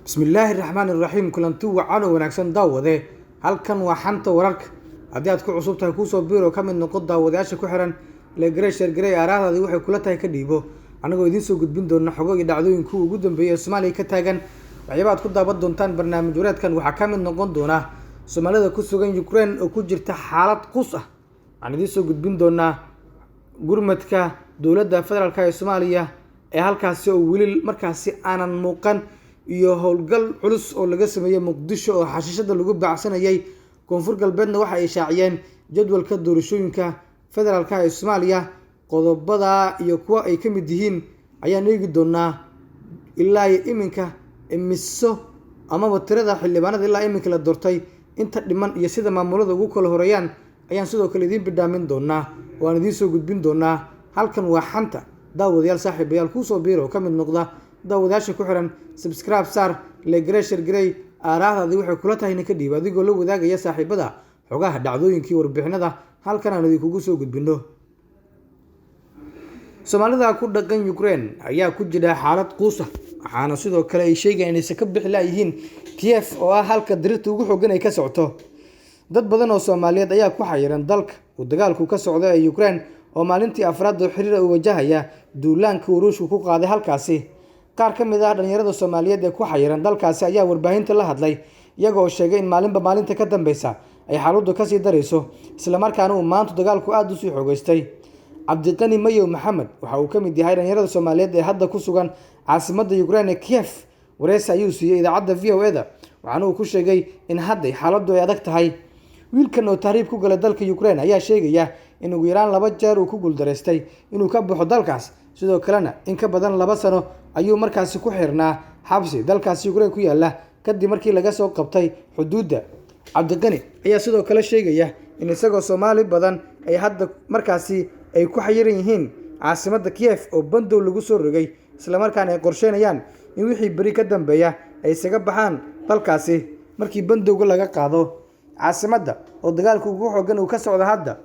Bismillaahi raxmaani raxiim. Kulanti wacan oo wanaagsan, daawade. Halkan waa Xanta Wararka. Haddii aad ku cusub tahay, kuusoo biiro, ka mid noqo daawadayaasha ku xiran. Legrey, sheergarey, aaraahdaadii waxay kula tahay ka dhiibo, annagoo idiin soo gudbin doona xogo iyo dhacdooyin kuwa ugu dambeeyay ee Soomaaliya ka taagan. Waxyaaba aad ku daawan doontaan barnaamij wareedkan waxaa ka mid noqon doona Soomaalida ku sugan Ukraine oo ku jirta xaalad quus ah. Waxaan idiin soo gudbin doonaa gurmadka dowladda federaalk ee Soomaaliya ee halkaasi oo weli markaasi aanan muuqan, iyo howlgal culus oo laga sameeyey Muqdisho oo xashiishada lagu baacsanayay. Koonfur Galbeedna waxa ay shaaciyeen jadwalka doorashooyinka federaalk ee Soomaaliya. Qodobada iyo kuwa ay ka mid yihiin ayaan eegi doonaa. Ilaa iyo iminka imiso amaba tirada xildhibaanada ilaa iminka la doortay, inta dhiman iyo sida maamulada ugu kala horeeyaan ayaan sidoo kale idiin bidhaamin doonaa oo aan idiin soo gudbin doonaa. Halkan waa Xanta, daawadayaal, saaxiibayaal. Kuusoo biiro oo ka mid noqda daawadayaasha ku xiran. Subscribe saar, legrey, shargarey, aaraahdaadii waxay kula tahayna ka dhiib, adigoo la wadaagaya saaxiibada xogaha, dhacdooyinkii, warbixinada halkan aan idinkugu soo gudbino. Soomaalida ku dhaqan Ukraine ayaa ku jira xaalad quus ah, waxaana sidoo kale ay sheegayaan inaysan ka bixi laayihiin Kiev oo ah halka dirirta ugu xooggan ay ka socoto. Dad badan oo Soomaaliyeed ayaa ku xayiran dalka uu dagaalku ka socdo ee Ukraine, oo maalintii afraad oo xiriir u wajahaya duulaanka uu Ruushku ku qaaday halkaasi. Qaar ka mid ah dhalinyarada Soomaaliyeed ee ku xayiran dalkaasi ayaa warbaahinta la hadlay, iyaga oo sheegay in maalinba maalinta ka dambeysa ay xaaladdu kasii darayso, islamarkaana uu maanta dagaalku aada usii xoogeystay. Cabdiqani Mayow Maxamed waxa uu ka mid yahay dhalinyarada Soomaaliyeed ee hadda ku sugan caasimadda Ukraine ee Kiev. Wareysi ayuu siiyey idaacadda VOA da, waxaana uu ku sheegay in hadday xaaladdu ay adag tahay. Wiilkan oo tahriib ku galay dalka Ukraine ayaa sheegaya in ugu yaraan 2 jeer uu ku guuldareystay inuu ka baxo dalkaas. Sidoo kalena in ka badan 2 sano ayuu markaasi ku xirnaa xabsi dalkaasi Ukraine ku yaala, kadib markii laga soo qabtay xuduudda. Cabdiqani ayaa sidoo kale sheegaya in isagoo Soomaali badan ay hadda markaasi ay ku xayiran yihiin caasimadda Kiev oo bandow lagu soo rogay, islamarkaana ay qorsheynayaan in wixii beri ka dambeeya ay isaga baxaan dalkaasi markii bandowga laga qaado caasimadda oo dagaalku ugu xooggan uu ka socdo hadda.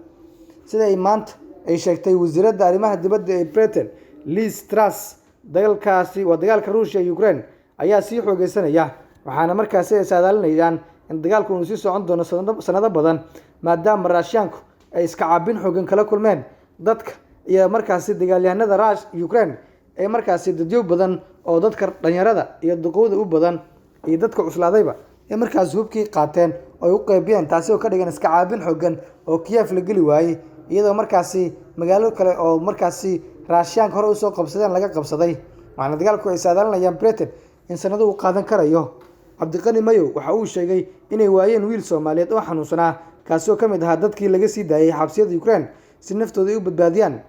Sida ay maanta ay sheegtay wasiiradda arrimaha dibadda ee Britain, Liz Truss, dagaalkaasi waa dagaalka Ruushia iyo Ukraine ayaa sii xoogeysanaya, waxaana markaasi ay saadaalinayaan in dagaalku uu sii socon doono sanado badan, maadaama Raashiyaanku ay iska caabin xoogan kala kulmeen dadka iyo markaasi dagaalyahanada Ukraine ee markaasi dadyo badan oo dadka dhalinyarada iyo duqowda u badan iyo dadka cuslaadayba ee markaasi hubkii qaateen oo ay u qeybiyeen, taasi oo ka dhigan iska caabin xoogan oo Kiev la geli waayey, iyadoo markaasi magaalo kale oo markaasi Raashiyaanka hore usoo qabsadeen laga qabsaday. Waxaana dagaalku ay saadaalinayaan Britain in sanado uu qaadan karayo. Cabdiqani Mayow waxa uu sheegay inay waayeen wiil Soomaaliyeed oo xanuunsanaa, kaasi oo ka mid ahaa dadkii laga sii daayay xabsiyada Ukraine si naftooda ay u badbaadiyaan.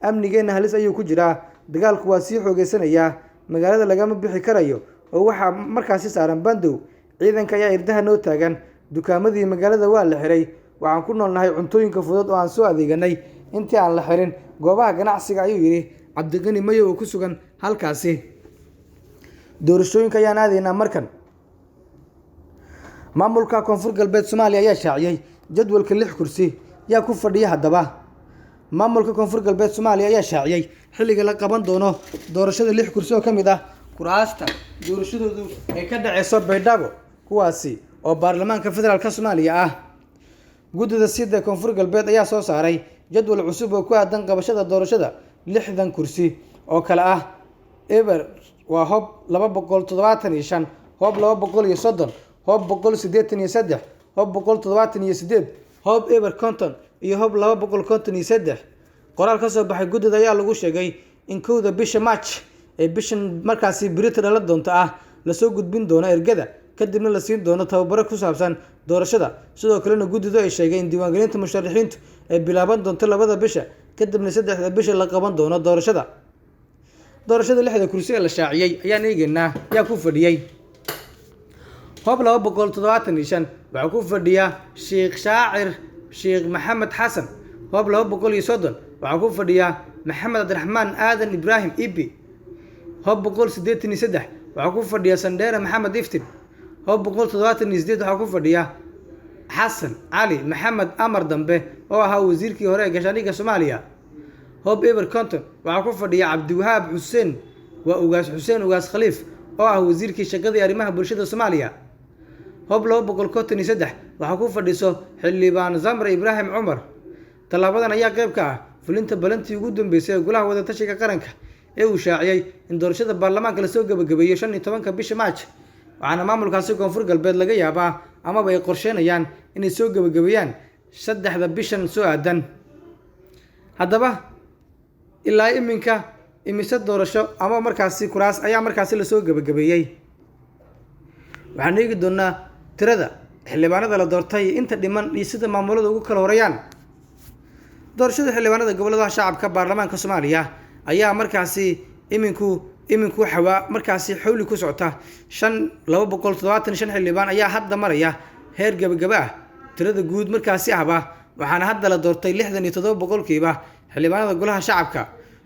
Amnigeenna halis ayuu ku jiraa, dagaalku waa sii xoogeysanayaa, magaalada lagama bixi karayo oo waxaa markaasi saaran bandow, ciidanka ayaa irdaha noo taagan, dukaamadii magaalada waa la xiray, waxaan ku noolnahay cuntooyinka fudud oo aan soo adeeganay intii aan la xirin goobaha ganacsiga, ayuu yidhi Cabdiqani Mayow oo ku sugan halkaasi. Doorashooyinka ayaan aadaynaa markan. Maamulka Koonfur Galbeed Soomaaliya ayaa shaaciyey jadwalka 6 kursi. Yaa ku fadhiya haddaba? Maamulka Koonfur Galbeed Soomaaliya ayaa shaaciyey xilliga la qaban doono doorashada 6 kursi oo ka mid ah kuraasta doorashadoodu ay ka dhaceyso Baydhabo, kuwaasi oo baarlamaanka federaalk Soomaaliya ah. Guddida sida Koonfur Galbeed ayaa soo saaray jadwal cusub oo ku aadan qabashada doorashada 60 kursi oo kale ah eber waa Hob 275, Hob 230, Hob 183, Hob 178, Hob eber 50 iyo Hob 253. Qoraal ka soo baxay guddida ayaa lagu sheegay in 1da bisha March ee bishan markaasi berita dhala doonta ah lasoo gudbin doono ergada, kadibna la siin doono tababaro ku saabsan doorashada. Sidoo kalena guddidu ay sheegay in diiwaangelinta musharaxiintu ay bilaaban doonto 2da bisha, kadibna 3da bisha la qaban doono doorashada. Doorashada 6da kursi ee la shaaciyey ayaan eegeynaa. Yaa ku fadhiyey? Hob 275 waxaa ku fadhiya Sheekh Shaacir Sheekh Maxamed Xasan. Hob 230 waxaa ku fadhiya Maxamed Cabdiraxmaan Aadan Ibraahim Ibi. Hob 183 waxaa ku fadhiya Sandheere Maxamed Iftin. Hob 178 waxaa ku fadhiya Xasan Cali Maxamed Amar Dambe oo ahaa wasiirkii hore ee gaashaandhigga Soomaaliya. Hob eber 50 waxaa ku fadhiya Cabdiwahaab Xuseen, waa Ugaas Xuseen Ugaas Khaliif oo ah wasiirkii shaqada iyo arrimaha bulshada Soomaaliya. Hoob 253 waxaa ku fadhiso xildhibaan Zamre Ibraahim Cumar. Tallaabadan ayaa qayb ka ah fulinta balantii ugu dambeysay ee Golaha Wadatashiga Qaranka ee uu shaaciyay in doorashada baarlamaanka lasoo gabagabeeyo 15-ka bisha Maaj, waxaana maamulkaasi Koonfur Galbeed laga yaabaa amaba ay qorsheynayaan inay soo gabagabeeyaan 3-da bishan soo aadan. Haddaba ilaa iminka imise doorasho ama markaasi kuraas ayaa markaasi lasoo gabagabeeyey? Waxaan eegi doonaa tirada xildhibaanada la doortay, inta dhiman iyo sida maamulada ugu kala horeeyaan. Doorashada xildhibaanada gobolada shacabka baarlamaanka Soomaaliya ayaa markaasi iminku xawaa markaasi xawli ku socota. 275 xildhibaan ayaa hadda maraya heer gabagaba ah tirada guud markaasi ahba, waxaana hadda la doortay 67% xildhibaanada golaha shacabka.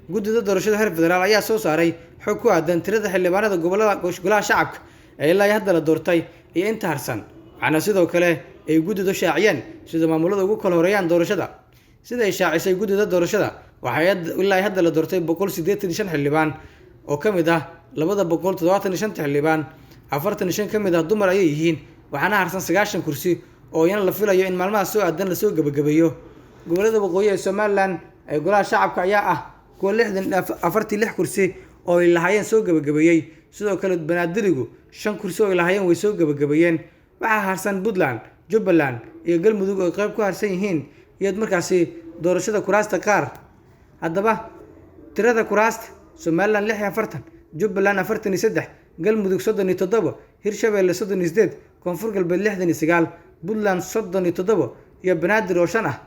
Guddida doorashada heer federaal ayaa soo saaray xog ku aadan tirada xildhibaanada gobolada golaha shacabka ee ilaa hadda la doortay iyo inta harsan, waxaana sidoo kale ay guddidu shaaciyeen sida maamulada ugu kala horeeyaan doorashada. Sida ay shaacisay guddida doorashada, waxaa ilaa hadda la doortay 185 xildhibaan oo ka mid ah 275 xildhibaan. 45 ka mid ah dumar ayay yihiin, waxaana harsan 90 kursi oo iyana la filayo in maalmaha soo aadan lasoo gabagabeeyo. Gobolada waqooyi ee Somaliland ee golaha shacabka ayaa ah kuwa 46 kursi oo ay lahaayeen soo gabagabeeyey. Sidoo kale Banaadirigu 5 kursi oo ay lahaayeen way soo gabagabeeyeen. Waxaa harsan Puntland, Jubbaland iyo Galmudug oo qayb ku harsan yihiin iyo markaasi doorashada kuraasta qaar. Haddaba tirada kuraasta: Somaliland 46, Jubbaland 43, Galmudug 37, Hirshabeelle 38, Koonfur Galbeed 69, Puntland 37 iyo Banaadir oo 5 ah.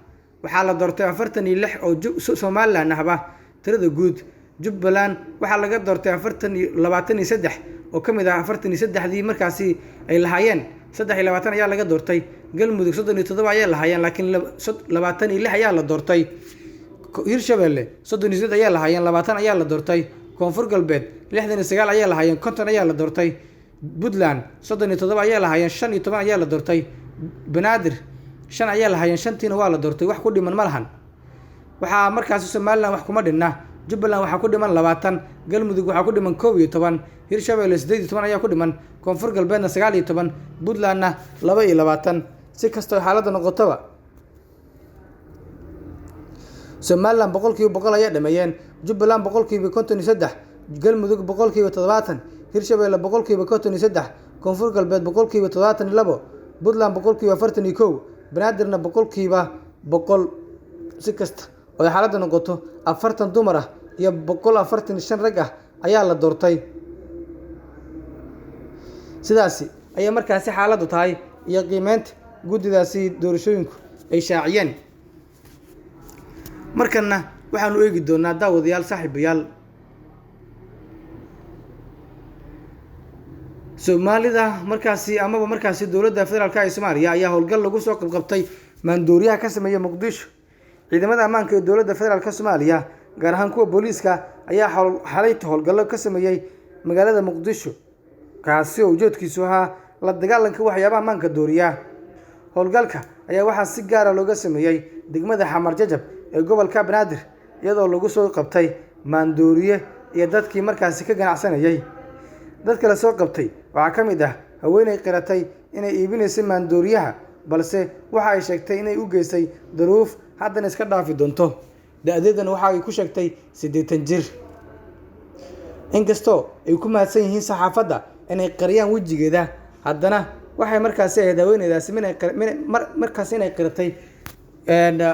Waxaa la doortay 46 oo Somaliland ahba tirada guud. Jubbaland waxaa laga doortay 23 oo ka mid ah 43dii markaasi ay lahaayeen, 23 ayaa laga doortay. Galmudug 37 ayaa lahaayeen, laakiin 26 ayaa la doortay. Hirshabeelle 38 ayaa lahaayeen, 20 ayaa la doortay. Koonfur Galbeed 69 ayaa lahaayeen, 50 ayaa la doortay. Puntland 37 ayaa lahaayeen, 15 ayaa la doortay. Banaadir 5 ayaa lahaayeen, 5tiina waa la doortay, wax ku dhiman ma lahan. Waxaa markaasi Somaliland wax kuma dhinna. Jubbaland waxaa ku dhiman 20, Galmudug waxaa ku dhiman 11, Hirshabeelle 18 ayaa ku dhiman, Koonfur Galbeedna 19, Puntlandna 22. Si kastoo xaaladda noqotaba, Somaliland 100% ayaa dhameeyeen, Jubbaland 53%, Galmudug 70%, Hirshabeelle 53%, Koonfur Galbeed 72%, Puntland 41%, Banaadirna 100%. Si kasta oo ay xaaladda noqoto, 40 dumar ah iyo 145 rag ah ayaa la doortay. Sidaasi ayay markaasi xaaladdu tahay iyo qiimeynta guddidaasi doorashooyinku ay shaaciyeen. Markanna waxaanu eegi doonaa, daawadayaal, saaxiibayaal, Soomaalida markaasi amaba markaasi dowladda federaalka ee Soomaaliya ayaa howlgal lagu soo qabqabtay maandooriyaha ka sameeya Muqdisho. Ciidamada ammaanka ee dowladda federaalka Soomaaliya, gaar ahaan kuwa booliiska, ayaa xalayta howlgallo ka sameeyey magaalada Muqdisho, kaasi oo ujeedkiisu ahaa la dagaalanka waxyaabaha ammaanka dooriya. Howlgalka ayaa waxaa si gaara looga sameeyey degmada Xamar Jajab ee gobolka Banaadir, iyadoo lagu soo qabtay maandooriye iyo dadkii markaasi ka ganacsanayay. Dadka la soo qabtay waxaa ka mid ah haweeney qiratay inay iibinaysay maandooriyaha, balse waxa ay sheegtay inay u geysay duruuf haddana iska dhaafi doonto. Da-deedana waxa ay ku sheegtay 80 jir. Inkastoo ay ku mahadsan yihiin saxaafadda inay qariyaan wejigeeda, haddana waxay markaasi ahayd haweeneydaasi markaasi inay qiratay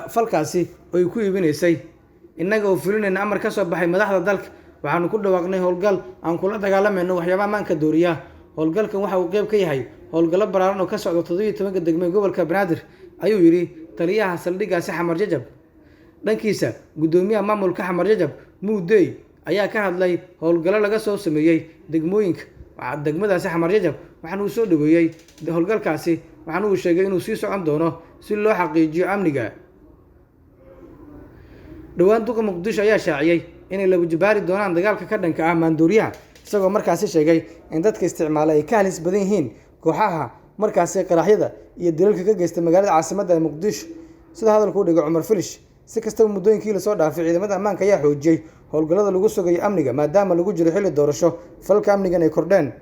falkaasi oo ay ku iibinaysay. Innaga oo fulinayna amar ka soo baxay madaxda dalka, waxaanu ku dhawaaqnay howlgal aan kula dagaalamayno waxyaabaha ammaanka dooriya. Howlgalkan waxa uu qayb ka yahay howlgallo ballaaran oo ka socda 17-ka degmo ee gobolka Banaadir, ayuu yidhi taliyaha saldhiggaasi Xamar Jajab. Dhankiisa, guddoomiyaha maamulka Xamar Jajab Muudey ayaa ka hadlay howlgallo laga soo sameeyey degmooyinka degmadaasi Xamar Jajab, waxaana uu soo dhaweeyey howlgalkaasi, waxaana uu sheegay inuu sii socon doono si loo xaqiijiyo amniga. Dhowaan duqa Muqdisho ayaa shaaciyey inay laba jibaari doonaan dagaalka ka dhanka ah maandooriyaha, isagoo markaasi sheegay in dadka isticmaala ay ka halis badan yihiin kooxaha markaasi qaraxyada iyo dilalka ka geysta magaalada caasimadda ee Muqdisho, sida hadalku u dhigay Cumar Filish. Si kastaba, muddooyinkii lasoo dhaafay ciidamada ammaanka ayaa xoojiyey howlgallada lagu sugayo amniga, maadaama lagu jiro xilli doorasho, falalka amnigan ay kordheen.